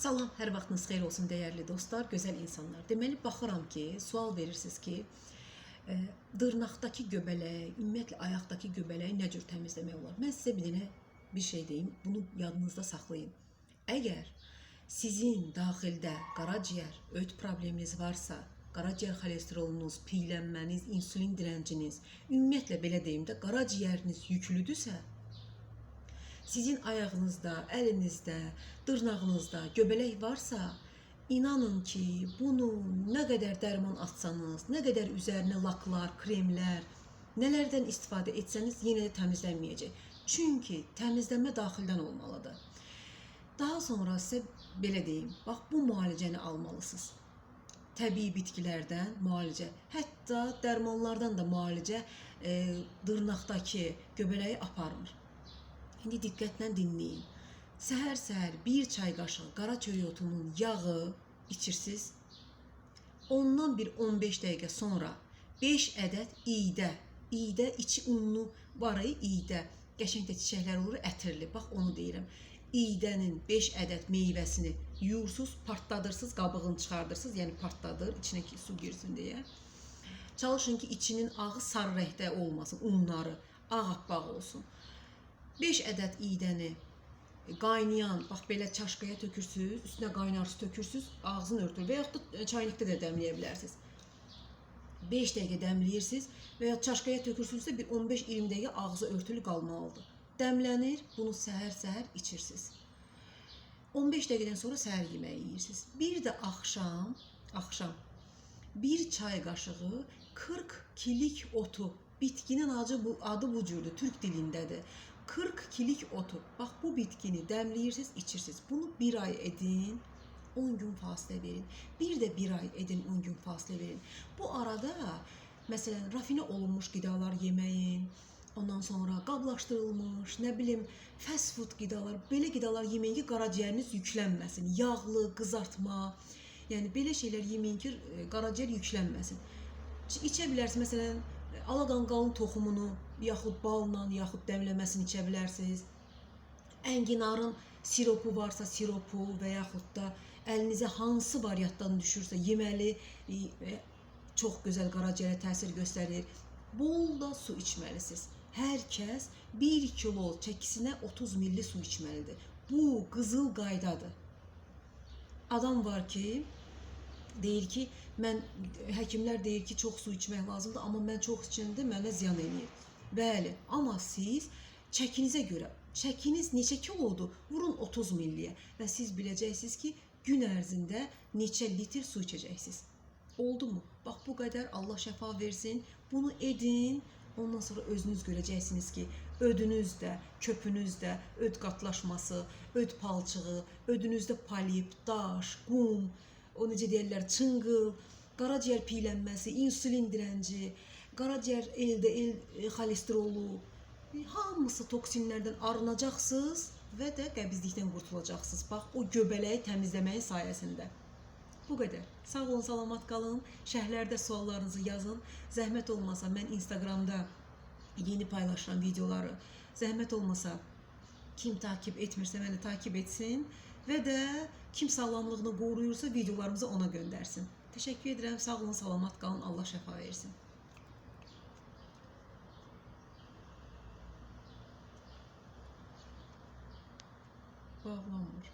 Salam, hər vaxtınız xeyir olsun dəyərli dostlar, gözəl insanlar. Deməli, baxıram ki, sual verirsiniz ki, dırnaqdakı göbələk, ümumiyyətlə ayaqdakı göbələyi nə cür təmizləmək olar? Mən sizə bir dənə bir şey deyim, bunu yadınızda saxlayın. Əgər sizin daxildə qaraciyər, öd probleminiz varsa, qaraciyər xolesterollunuz, piylənməniz, insulin direnciniz, ümumiyyətlə belə deyim də, qaraciyəriniz yüklüdürsə, sizin ayağınızda, əlinizdə, dırnağınızda göbələk varsa, inanın ki, bunu nə qədər dərman atsanız, nə qədər üzərinə laklar, kremlər, nələrdən istifadə etsəniz yenə də təmizlənməyəcək. Çünki təmizlənmə daxildən olmalıdır. Daha sonra sizə belə deyim, bax bu müalicəni almalısınız. Təbii bitkilərdən müalicə, hətta dərmanlardan da müalicə dırnaqdakı göbələyi aparmır. İndi diqqətlə dinləyin. Səhər-səhər bir çay qaşığı qara çörək otunun yağı içirsiniz. Ondan bir 15 dəqiqə sonra 5 ədəd iydə, iydə içi unlu var iydə, qəşəng də çiçəklər olur, ətirli. Bax onu deyirəm. İydənin 5 ədəd meyvəsini yuyursunuz, partladırsınız, qabığını çıxardırsınız, yəni partladır, içinə ki su girsin deyə. Çalışın ki, içinin ağı sarı rəngdə olmasın, unları ağappaq olsun. 5 ədəd iydəni qaynayan, bax belə çaşkaya tökürsünüz, üstünə qaynar su tökürsünüz, ağzını örtür və yaxud da çaynikdə də dəmləyə bilərsiniz. 5 dəqiqə dəmləyirsiniz və ya çaşkaya tökürsünüzsə bir 15-20 dəqiqə ağzı örtülü qalmalıdır. Dəmlənir, bunu səhər-səhər içirsiniz. 15 dəqiqədən sonra səhər yeməyi yeyirsiniz. Bir də axşam bir çay qaşığı 40 kilik otu, bitkinin adı bu cürdür, türk dilindədir. 40 kilik otu. Bax bu bitkini dəmləyirsiniz, içirsiniz. Bunu bir ay edin, 10 gün fasilə verin. Bir də bir ay edin, 10 gün fasilə verin. Bu arada məsələn rafinə olunmuş qidalar yeməyin, ondan sonra qablaşdırılmış, nə bilim, fast food qidalar, belə qidalar yeməyin ki, qaraciyəriniz yüklənməsin. Yağlı, qızartma, yəni belə şeylər yeməyin ki, qaraciyər yüklənməsin. İçə bilərsiniz, məsələn, alaqanqalın toxumunu yaxud balla, yaxud dəmləməsini içə bilərsiniz. Ənginarın siropu varsa siropu və yaxud da əlinizə hansı variantdan düşürsə yeməli, çox gözəl qaraciyərə təsir göstərir. Bol da su içməlisiniz. Hər kəs 1 kilo çəkisinə 30 milli su içməlidir. Bu qızıl qaydadır. Adam var ki, deyir ki, mən həkimlər deyir ki, çox su içmək lazımdır, amma mən çox içəndə mənə ziyan eləyir. Bəli, amma siz çəkinizə görə, çəkiniz neçə kilodur, vurun 30 milliyə və siz biləcəksiniz ki, gün ərzində neçə litr su içəcəksiniz. Oldu mu? Bax bu qədər, Allah şəfa versin. Bunu edin, ondan sonra özünüz görəcəksiniz ki, ödünüz də, köpünüz də, öd qatlaşması, öd palçığı, ödünüzdə polip, daş, qum, o necə deyirlər, çınqıl, qaraciyər piylənməsi, insulin direnci, qaraciyər LDL xolesterolu, hamısı toksinlərdən arınacaqsınız və də qəbizlikdən qurtulacaqsınız. Bax, o göbələyi təmizləməyin sayəsində. Bu qədər. Sağ olun, salamat qalın. Şərhlərdə suallarınızı yazın. Zəhmət olmasa mən Instagramda yeni paylaşıram videoları. Zəhmət olmasa kim takip etmirsə məni takip etsin və də kim sağlamlığını qoruyursa videolarımızı ona göndərsin. Təşəkkür edirəm. Sağ olun, salamat qalın. Allah şəfa versin. Bağlanmır.